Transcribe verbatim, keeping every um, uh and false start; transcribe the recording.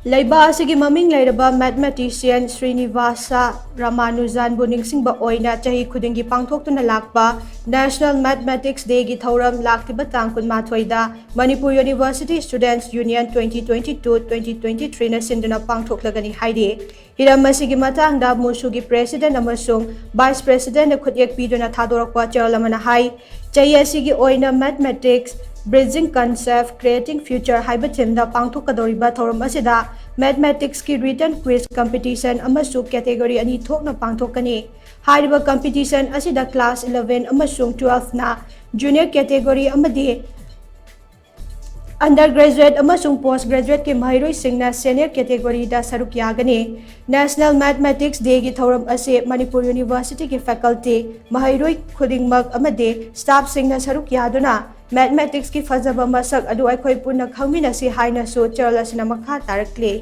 ꯂꯩꯕꯥꯛ ꯑꯁꯤꯒꯤ ꯃꯃꯤꯡ ꯂꯩꯔꯕ mathematician ꯁ꯭ꯔꯤꯅꯤꯕꯥꯁ ꯔꯥꯃꯥꯅꯨꯖꯟꯕꯨ ꯅꯤꯡꯁꯤꯡꯕ ꯑꯣꯏꯅ ꯆꯍꯤ ꯈꯨꯗꯤꯡꯒꯤ ꯄꯥꯡꯊꯣꯛꯇꯨꯅ ꯂꯥꯛꯄ National Mathematics Dayꯒꯤ ꯊꯧꯔꯝ ꯂꯥꯛꯂꯤꯕ ꯇꯥꯡ ꯀꯨꯟꯃꯥꯊꯣꯏꯗ Manipur University Students Union twenty twenty-two twenty twenty-threeꯅ ꯁꯤꯟꯗꯨꯅ ꯄꯥꯡꯊꯣꯛꯂꯒꯅꯤ ꯍꯥꯏꯔꯤ꯫ ꯍꯤꯔꯝ ꯑꯁꯤꯒꯤ ꯃꯇꯥꯡꯗ ꯃꯨꯁꯨꯒꯤ president ꯑꯃꯁꯨꯡ vice presidentꯅ ꯈꯨꯠꯌꯦꯛ ꯄꯤꯗꯨꯅ ꯊꯥꯗꯣꯔꯛꯄ ꯆꯦꯔꯣꯜ ꯑꯃꯅ ꯍꯥꯏ, ꯆꯍꯤ ꯑꯁꯤꯒꯤ ꯑꯣꯏꯅ Mathematics Bridging Concept Creating Future ꯍꯥꯏꯕ themeꯗ ꯄꯥꯡꯊꯣꯛꯀꯗꯧꯔꯤꯕ ꯊꯧꯔꯝ ꯑꯁꯤꯗ mathematicsꯀꯤ written quiz competition ꯑꯃꯁꯨ category ꯑꯅꯤ ꯊꯣꯛꯅ ꯄꯥꯡꯊꯣꯛꯀꯅꯤ꯫ ꯍꯥꯏꯔꯤꯕ competition ꯑꯁꯤꯗ class eleven ꯑꯃꯁꯨꯡ twelveꯅ junior category ꯑꯃꯗꯤ undergraduate ꯑꯃꯁꯨꯡ post graduateꯀꯤ ꯃꯍꯩꯔꯣꯏꯁꯤꯡꯅ senior categoryꯗ ꯁꯔꯨꯛ ꯌꯥꯒꯅꯤ꯫ National Mathematics Dayꯒꯤ ꯊꯧꯔꯝ ꯑꯁꯤ ꯃꯅꯤꯄꯨꯔ Universityꯒꯤ faculty, ꯃꯍꯩꯔꯣꯏ ꯈꯨꯗꯤꯡꯃꯛ ꯑꯃꯗꯤ staffꯁꯤꯡꯅ ꯁꯔꯨꯛ ꯌꯥꯗꯨꯅ mathematicsꯀꯤ ꯐꯖꯕ ꯃꯁꯛ ꯑꯗꯨ ꯑꯩꯈꯣꯏ ꯄꯨꯟꯅ ꯈꯪꯃꯤꯟꯅꯁꯤ ꯍꯥꯏꯅꯁꯨ ꯆꯦꯔꯣꯜ ꯑꯁꯤꯅ ꯃꯈꯥ ꯇꯥꯔꯛꯂꯤ꯫